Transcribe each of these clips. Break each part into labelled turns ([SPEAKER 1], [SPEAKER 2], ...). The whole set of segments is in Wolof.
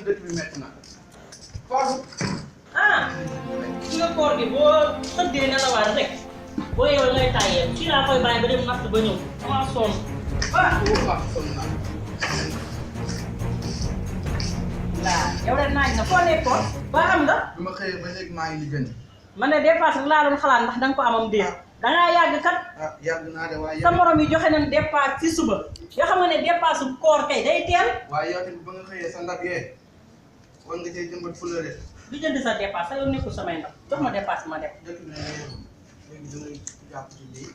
[SPEAKER 1] dëkk bi métti na. Foofu.
[SPEAKER 2] ah su nga koor gi boo tëddee ne la waar rek boo yow ngay tàyyee ci laa koy bàyyi ba dem natt ba ñëw dama sonn.
[SPEAKER 1] waaw sonn naa.
[SPEAKER 2] waaw yow de naaj na foo nekkoon ba am nga.
[SPEAKER 1] bi ma xëyee ba léegi maa ngi liggéey.
[SPEAKER 2] man ne dépasse laa doon xalaat ndax danga ko amam déet. dangaa yàgg kat.
[SPEAKER 1] ah yàgg naa de waaye.
[SPEAKER 2] sa morom yi joxe nañ dépasse ci suba. yoo xam nga ne dépasse koor kay day teel.
[SPEAKER 1] waaye yow tamit ba nga xëyee sa ndab yee war nga cee jëmbat fleur de.
[SPEAKER 2] du jënd sa dépasse sa yoon nekkul samay ndax jox ma dépasse ma def.
[SPEAKER 1] dëkk bi léegi da ngay jàpp ci lii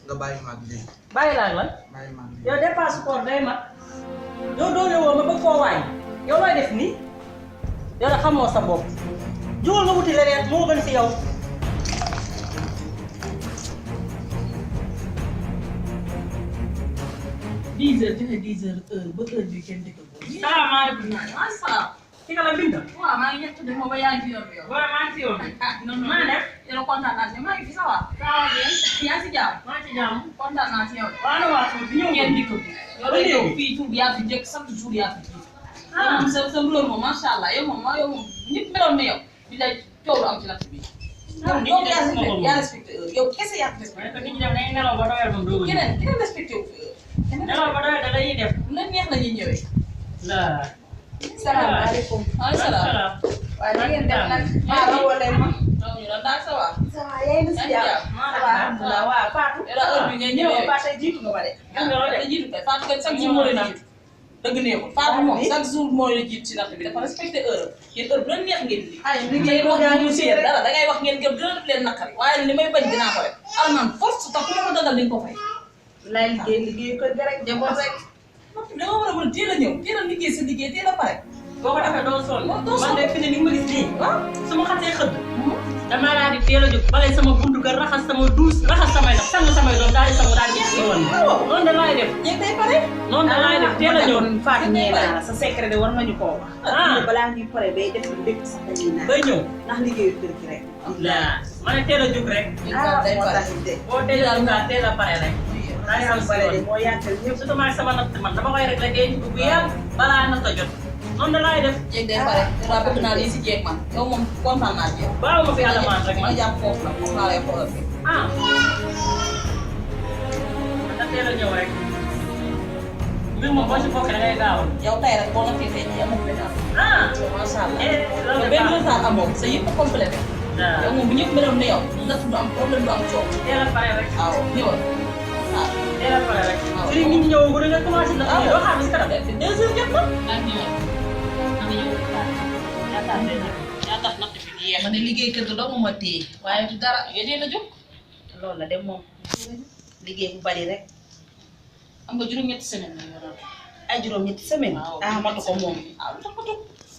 [SPEAKER 1] nga bàyyi maag lii.
[SPEAKER 2] bàyyi laa lan.
[SPEAKER 1] bàyyi maag lii.
[SPEAKER 2] yow dépasse koor day mat. yow doole woo ma bëgg koo wàññi. yow looy def nii. yow da xamoo sa bopp. jugal nga wuti leneen moo gën si yow.
[SPEAKER 3] dix heures joxe 10 heures heure ba heure bi kenn dëkk ko.
[SPEAKER 2] salaamaaleykum.
[SPEAKER 3] asalaam.
[SPEAKER 2] ki nga la bind.
[SPEAKER 3] waaw maa ngi ñett de moom ba yaa ngi ci yoon bi yow.
[SPEAKER 2] waaw maa ngi si yoon bi.
[SPEAKER 3] non non
[SPEAKER 2] maa def.
[SPEAKER 3] yow kontaan naa si maa ngi fi ça va. ça va bien yaa ngi si jàmm.
[SPEAKER 2] maa ngi ci jàmm.
[SPEAKER 3] kontaan naa si yow.
[SPEAKER 2] waaw na waa suuf bi ñëw
[SPEAKER 3] ngeen dikk bi. yow de yow fii tur bi yaa fi njëkk chaque jour yaa fi jiitu. yow moom sa rôle moom macha allah yow moom ñëpp meloon na yow di lay coow lu am ci natt bi. yow yaa respecté heure yow kese yaa respecté.
[SPEAKER 2] nit ñi dem dañuy nelaw ba doyal moom doo
[SPEAKER 3] keneen respecté wu fi heure.
[SPEAKER 2] nelaw ba doyal da dañuy def.
[SPEAKER 3] na neex na ñuy ñëwee.
[SPEAKER 2] la.
[SPEAKER 3] salaamaaleykum. maaleykum salaam.
[SPEAKER 4] waaye na ngeen def nag maa rawoo leen ma.
[SPEAKER 3] donc ñu doon daal ça va.
[SPEAKER 4] ça va yaa ngi si jàmm. alhamdulilah waaw Fatou.
[SPEAKER 3] yow daal heure bi ngay ñëwee
[SPEAKER 4] Fatou tey jiitu nga ma de.
[SPEAKER 3] da jiitu kay Fatou kay chaque jour moo leen jiitu. dëgg neexul Fatou moom chaque jour moo leen jiitu ci natt bi dafa respecté heure yéen heure bu leen neex ngeen di.
[SPEAKER 4] ay liggéey
[SPEAKER 3] wax
[SPEAKER 4] yaa
[SPEAKER 3] ñu
[SPEAKER 4] ngi
[SPEAKER 3] si dara da ngay wax ngeen gëm dina def leen naqari waaye li may bañ dinaa ko def. alman force tax ku ma ko dagal dañ ko fay.
[SPEAKER 4] lay liggéey ko rek njaboot rek.
[SPEAKER 3] natt bi da nga war a mën a teel a ñëw teel a liggéey sa liggéey teel a pare.
[SPEAKER 2] boo ko defee doo sonn.
[SPEAKER 3] doo sonn
[SPEAKER 2] man de fi ne ni ma gis nii. su ma xasee xëdd. damaa daal di teel a jóg bale sama buntu kër raxas sama douche raxas samay ndox sang samay doom daal di sangu daal di gis nga woon. noonu da laay def.
[SPEAKER 3] yéen day pare.
[SPEAKER 2] noonu da laay def teel a ñëw.
[SPEAKER 4] Fatou ñee naa la sa secret de war nañu koo wax. balaa ñuy pare bay def lu dëkk sax dañuy naan.
[SPEAKER 2] bay ñëw.
[SPEAKER 4] ndax liggéeyu kër gi rek.
[SPEAKER 2] waaw ma ne teel a jóg rek.
[SPEAKER 3] day
[SPEAKER 4] moo
[SPEAKER 3] pare.
[SPEAKER 4] tax de.
[SPEAKER 2] boo teel a jóg daal teel a pare rek. daa ngi am
[SPEAKER 4] am bare de moo yàggal ñëpp.
[SPEAKER 2] surtout maag sama natt man dama koy réglé denc bu yàgg balaa natt a jot. noonu da laay def.
[SPEAKER 3] jéeg day pare te daa bëgg naa lii si jéeg man yow moom kontaan naa ci yow.
[SPEAKER 2] baaw ma fi alamaan rek
[SPEAKER 3] ma
[SPEAKER 2] man.
[SPEAKER 3] jàpp foofu la foofu laa lay xoolal fii.
[SPEAKER 2] ah. da teel a ñëw rek. mbir moom boo ci bokkee da ngay gaawal.
[SPEAKER 3] yow tey rek boo ma fekkee nii amoo benn affaire.
[SPEAKER 2] ah.
[SPEAKER 3] macha allah.
[SPEAKER 2] loolu
[SPEAKER 3] yow benn retard amoo sa yëpp complété.
[SPEAKER 2] waaw
[SPEAKER 3] yow moom bu ñëpp meloon ne yow natt du am problème du am coow.
[SPEAKER 2] teel a pare rek.
[SPEAKER 3] waaw ñëwal waaw.
[SPEAKER 2] teel a pare rek.
[SPEAKER 3] waaw
[SPEAKER 2] su nit ñi ñëwagul da nga commencé na.
[SPEAKER 3] waaw
[SPEAKER 2] doo xaar bis kanam.
[SPEAKER 3] 2 heures jot na.
[SPEAKER 2] yaa tax natt bi yéex.
[SPEAKER 3] ma ne liggéey kër ga dong ma téye waaye du dara nga teel a jóg.
[SPEAKER 4] loolu la de moom liggéey bu bari rek.
[SPEAKER 3] am nga juróom-ñetti semaine la yoroon.
[SPEAKER 4] ay juróom-ñetti semaine.
[SPEAKER 3] waaw
[SPEAKER 4] matu ko moom.
[SPEAKER 3] waaw lu tax matu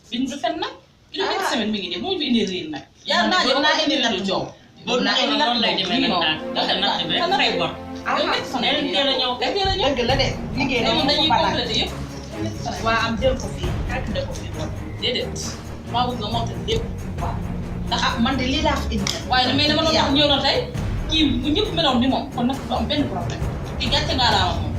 [SPEAKER 3] bind du fen nag. juróom-ñetti semaine mi ngi nii moo fi indi réer nag. yaa naa jox naa indi natt coow.
[SPEAKER 2] boobu nag noonu lay demee nag daal ndax natt bi rek fay bor.
[SPEAKER 3] nee
[SPEAKER 2] teel a ñëw
[SPEAKER 3] kay teel a ñëw.
[SPEAKER 4] dëgg la de liggéey de
[SPEAKER 3] moom
[SPEAKER 4] moom
[SPEAKER 3] dañuy
[SPEAKER 4] ko balaa.
[SPEAKER 3] complété yëpp.
[SPEAKER 4] waa am jël ko fii calculé ko fii kon.
[SPEAKER 3] déedéet maa bëgg nga monté lépp.
[SPEAKER 4] waaw ndax man de lii laa fi indi.
[SPEAKER 3] waaye damay dama doon tax ñëw na tey kii bu ñëpp meloon ni moom kon nag du am benn problème. kii gàcce ngaa laa wax moom.